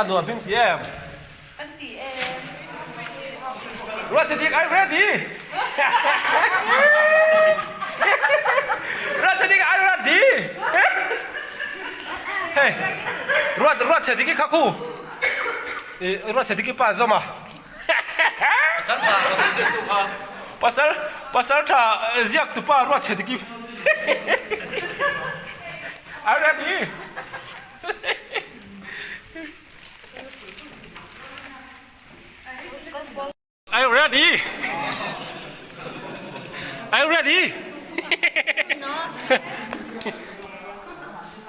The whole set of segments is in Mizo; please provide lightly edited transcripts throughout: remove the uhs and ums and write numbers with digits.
A nuam hming ti em? Ruatsadik are you ready? Ruatsadik are you ready? Hey, Ruat Ruatsadik i kha khu. Ruatsadik i pa zawm a. Pasal tha ziak tu kha. Pasal pasal tha ziak tu pa Ruatsadik i. Are you ready? Are you ready? Are you ready?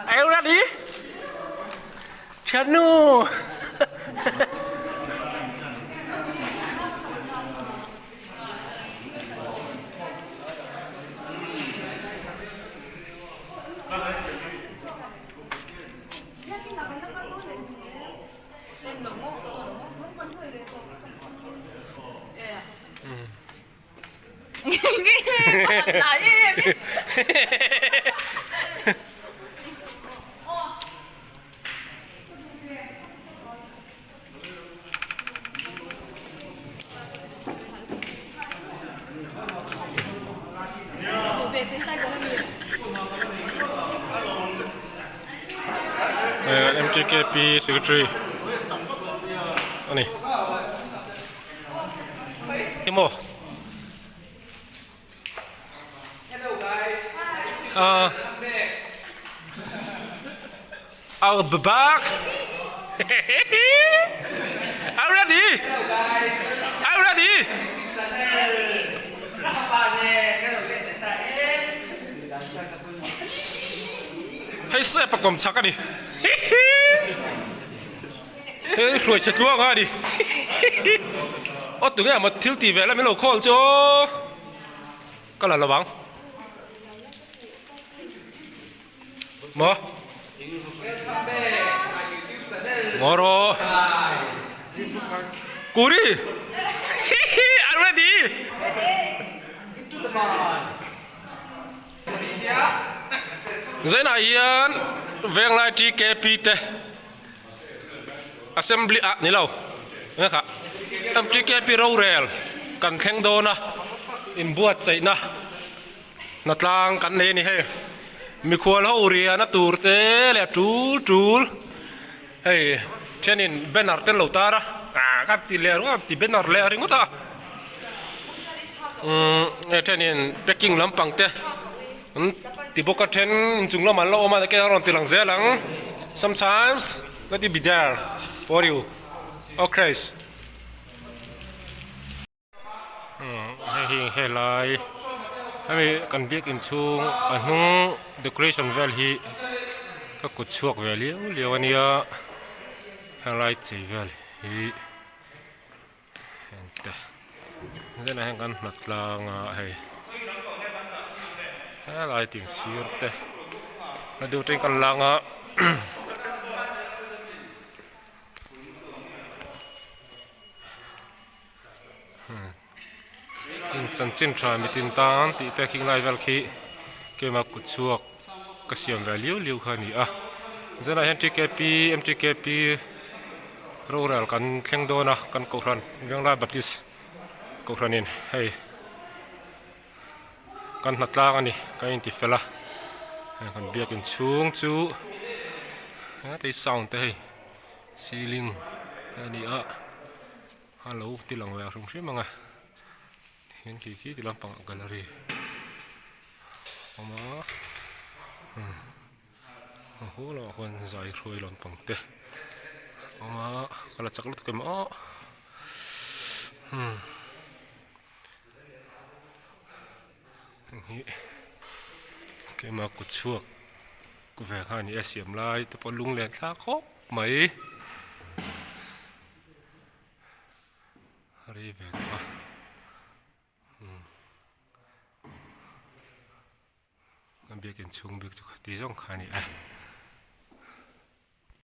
Are you ready? Thiannu! MTKP Secretary a ni emaw ah I'll be back Are you ready? Are you ready? Hei step a kawm chak a ni Hei hruai chhe tluang a ni Aw tunge maw thil tih ve la min lo call chu aw Ka la lo ang Maw Maw rawh Kuri Are you ready? Zainah hian Venglai TKP te Assembly ah ni lo enge kha MTKP rorel kan thleng dawn a inbuatsaihna hnatlang kan nei a ni hei mikhual ho riahna tur te leh tul tul hei thenin banner te an lo tar a ah ka ti leh ringawt a ti banner leh ringawt a umm hei thenin packing lampang te. An ti bawk a then inchung lamah an la awm a ke a rawn ti lang zel ang sometimes let it be there for you okay umm hei hi helai hemi kan biak inchhung a hnung decoration vel hi ka kut chhuak ve liau liau ania helai chei vel hi. Hengte zenah hian kan hnat tlang a hei helai tin sir te a deuh te kan lang a chanchin tha mitin tan tih te khing lai vel khi keimah kut chhuak ka siam ve liu liu kha a ni a zanah hian TKP MTKP rorel kan thleng dawn a kan kohhran Venglai Baptist kohhranin hei kan hna tlang a ni kan inti fel a hei kan biakin chhung chu hetei sound te hei ceiling te a ni a a lo ti lang ve hrim hrim ang a. Hian khi khi ti lampang ah gallery a awm a umm a haw lamah khuan zai hruai lampang te a awm a ka la chak lutuk em aw umm heng hi keimah kut chhuak ve kha a ni a siam lai te pawh lunglen thlak khawp mai. A rei ve tawh a umm a biakin chhung bik chu khati zawng kha a ni e.